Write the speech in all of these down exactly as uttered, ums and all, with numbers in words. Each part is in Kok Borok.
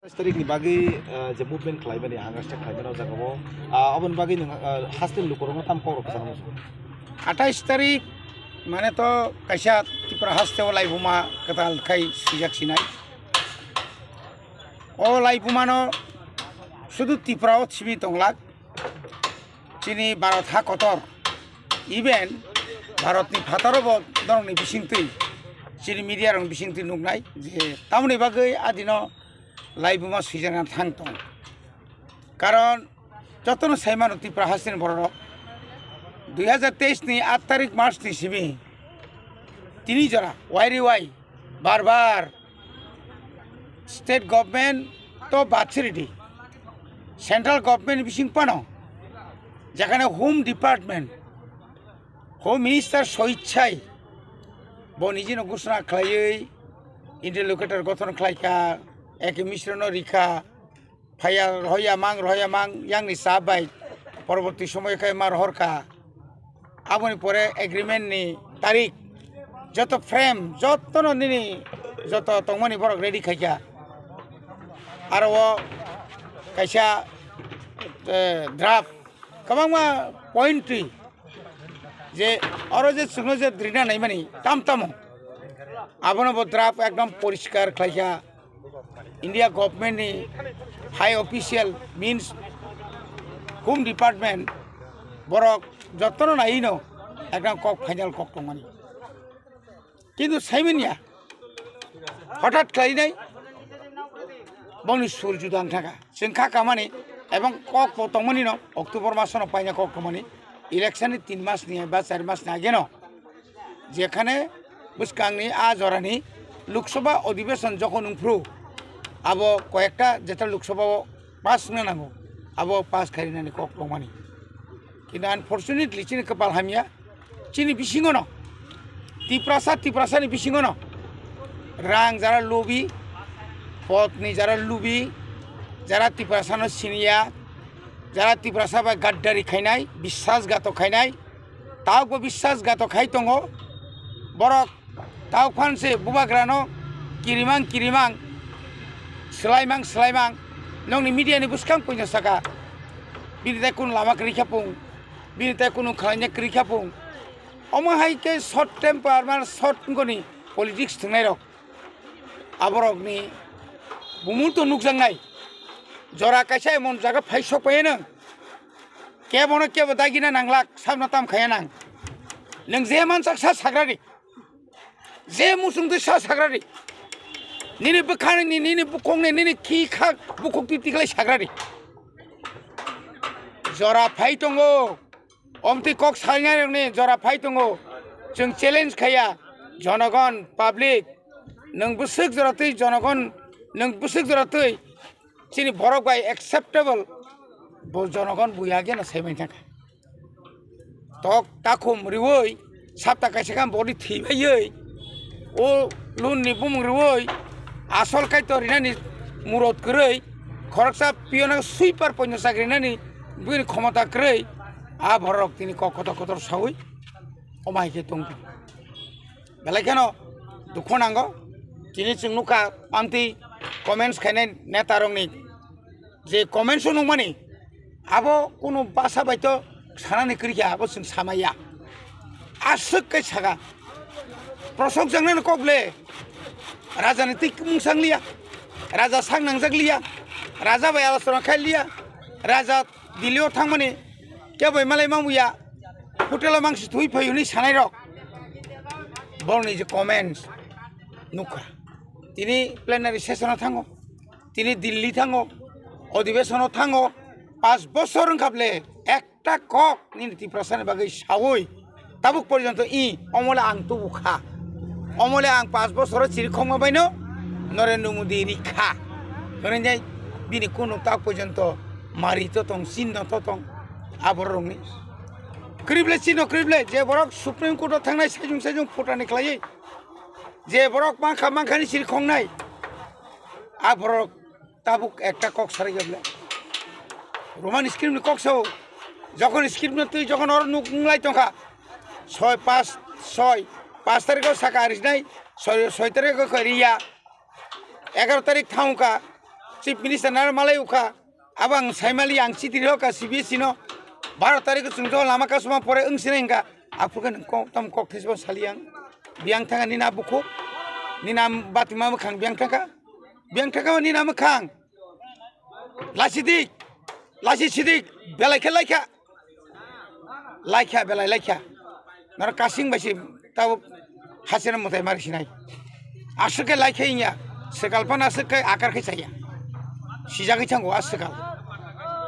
Atais tarik ni bagwi, ah, je movement khlaimani, hangars ta khlaimani o jaga o, ah, oboni bagwi nwng, ah, haste ni lukurokno tam kok rok kwchangma muchung. Atais tarik mane to kaisa Tripura haste o laibuma kwtal khai swijak sinai. O laibuma no sudu Tripura o simi tonglak. Chini Bharat ha kotor, even Bharatni phataro bo norokni bisingtwi, chini media rokni bisingtwi nuknai je tamoni bagwi adino laibuma swijana thang tong. Karon jotono saimano Tripura hasteni bororok dui hazar teis ni aat tarik March ni simi tini jora wai ri wai bar bar state government to bachiri di, central government bising pano jekhane home department, home minister soichai bo nijino ghosona khlaiwi interlocutor gothon khlaikha, eke misrono rikha, phaiya rohoya mang rohoya mang yangni cha bai poroborti somoyo khe ma rohorkha. Aboni pore agreement ni tarik joto frame jotono nini joto tongmani borok ready khaikha. Aro o kaisa, eh, draft kwbangma point twi je oro je chwngno je drina naimani tam tamo abono bo draft ekdom poriskar khlaikha. India government ni high official means home department borok jotono naino ekdam kok final kok tongmani. Kintu saimanya hothat khlainai bongni sur juda wngthaka. Chwng kha kamani ebong kok bo tongmani no October masono paina kok tongmani election ni tin mas ni ba char mas ni age no. Jekhane bwskangni a jorani Lok Sabha Adhiveshon jokhon wngphru, abo koyekta jeta Lok Sabha o pass wngna nango, abo pass khainani kok tongmani. Kintu unfortunately chini kwpal hamya, chini bisingono Tiprasa, Tiprasani bisingono rang jara lubi, podni jara lubi, jara Tiprasano siniya, jara Tiprasa bai gaddari khainai, biswasgato khainai, Taukbo biswasgato khai tongo. Borok tauk phan se bubagrano kirimang kirimang, swlaimang swlaimang. Nokni media ni bwskang puino saka, bini tai kunu lama kwrwi kha pung, bini tai kunu khlaina kwrwi kha pung. Omo hai khe short temper, mane short wngoni politics thwngnairok. Aborokni bumung to nukjaknai. Jora kaisa emon jaga phai sok phaiya nang. Kebono kebo dagina nanglak, sabno tam khaya nang. Nwng je mansak sa sagrari. Je musung twi sa sagrari. Nini bwkhani, nini bukhukni, nini khi khak bukhuk twi tiklai sagrari. Jora phai tongo. Omtwi kok salnai rokni jora phai tongo. Chwng challenge khaya. Jonogon, public. Nwng bwswk jora twi jonogon, nwng bwswk jora twi chini borok bai acceptable, bo jonogon buya geno saiman thangkha. Tok takhum riwi, sapta kaisa khe body thwi baiwi, o loan ni bumung riwi, asol kaito rinani murot kwrwi, khoroksa piyona sweeper poino chakri rinani bini khomota kwrwi, a borok tini kok kotor kotor sawi, omo hai khe tong. Belai kheno dukhu nango. Tini chwng nukha amtwi comments khainai neta rokni je comments o nukmani, abo kunu basa bai to sanani kwrwi kha, abo chwng samaya. Aswk khe saka, prosok jangnani kok le, raja ni twi mung sang liya, raja sak nangjak liya, raja bai alochona khai liya, raja Delhi o thangmani kebo malai mangbuya, hotel o mangsi thui phai hwnwi sanai rok. Borokni je comments nukha. Tini plenary session o thango, tini Delhi thango, odhibeshon o thango, paanch bosor wngkha ble ekta kok nini Tiprasani bagwi sawi tabuk porjonto i omole ang tubu kha. Omole ang paanch bosoro chiri khokma baino Narendra Modi ri kha. Hwnwi bini kunu tak porjonto mari to tong, chinno to tong. A borok rokni krible chinno krible je borok Supreme Court o thangnai sajung sajung phutani khlaiwi je borok mankha mankhani chiri khoknai a borok tabuk ekta kok sarai gable. Roman script ni kok sao. Jokhon script no twi jokhon oro nuk nunglai tongkha. Soi, pas, soi, pas tarikh o saka arisnai, soi, soi tarikh o khe riya. Egaroh tarikh thangkha. Chief Minister naro malai ukha. Abo ang saimali ang chiti rihokha C B S E no. Baro tarikh chwng jo lama kasuma pore wng sinai hwnkha. Aphuru khe nwng kok tam kok thesbo sali ang. Biyang thangkha nini a bukhuk. Nini a batima mwkhang biyang thangkha. Biyang thangkha nini a mwkhang. Lasi dik. Lasi sidik. Belai khe laikha. Laikha belai laikha. Noro kasing bai se tabo hasena mwtai mari sinai. Aswk khe laikha inya. Swkal phano aswk khe akar khe chaya. Sijagwi thango a swkal.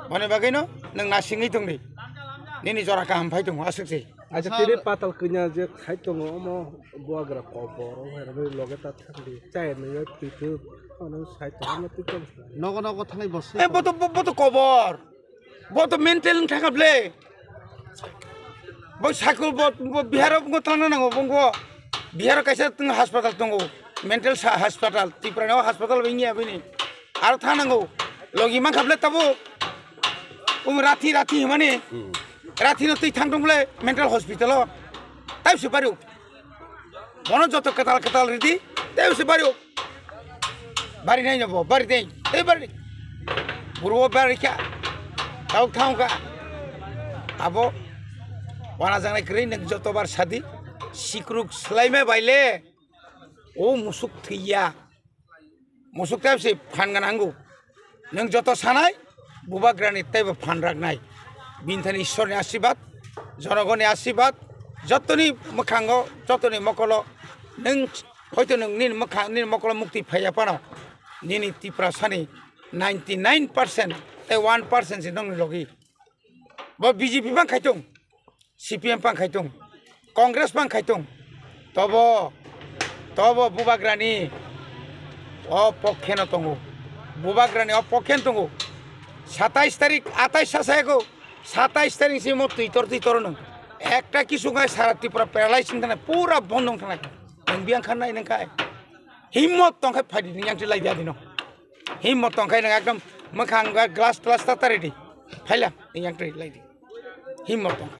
Boni bagwino nwng nasingwi tongdi. Nini jora kaham phai tongo aswk se. Acha tini patal kanya je khai tongo omo buagra kobor o hai rwgwi loge ta thangdi. Chai nwi pitu ono sai tongo twi tong. Nogo nogo thangai bosi. Eh, boto, bo-, boto kobor. Bo to mental wng thangkha ble. Bo sakul bo, bo Bihar o bo tangna nango bo. Bihar o kaisa tong hospital tongo. Mental sa-, hospital. Tripura ni o hospital bo wngya bini. Aro thang nango. Logi mankha ble tabo. Um rathi rathi himani. Hmm. Rathi no twi thang tong ble mental hospital o. Taibse bari o. Bono joto kwtal kwtal ridi. Taibse bari o. Bari nai no bo, bari dei, tei bari. Buru o bari kha. Tau thang kha. Abo wana jangnai kwrwi nwng joto bar sadi. Sikruk swlaima baile. O musuk thwiya. Musuk tei se phan gana nango. Nwng joto sanai, bubagrani teibo phan raknai. Bini thani Ishwarni asirwad, jonogoni asirwad, jotoni mwkhango, jotoni mokolo, nwng hoito nwng nini mwkhang, nini mokolo mukti phaiya phano, nini Tiprasani ninety nine percent tei one percent se nongni logi. Bo B J P bang khai tong, C P M bang khai tong, Congress bang khai tong. Tobo, tobo bubagrani o pokhe no tongo. Bubagrani o pokhe no tongo. Satais tarik, atais sa saya ko, satais tarik si mo twitor twitor no. Ekta kisu ngai sara Tripura paralyze wng thangna, pura bond wng thangna. Nwng biyang khan nai nang khai. Himmot tong khai phai di, nwng yang twi lai di adi no. Himmot tong khai nwng ekdom mwkhang ga glass glass ta ta ready. Phaila, nwng yang twi lai di. Himmot tong.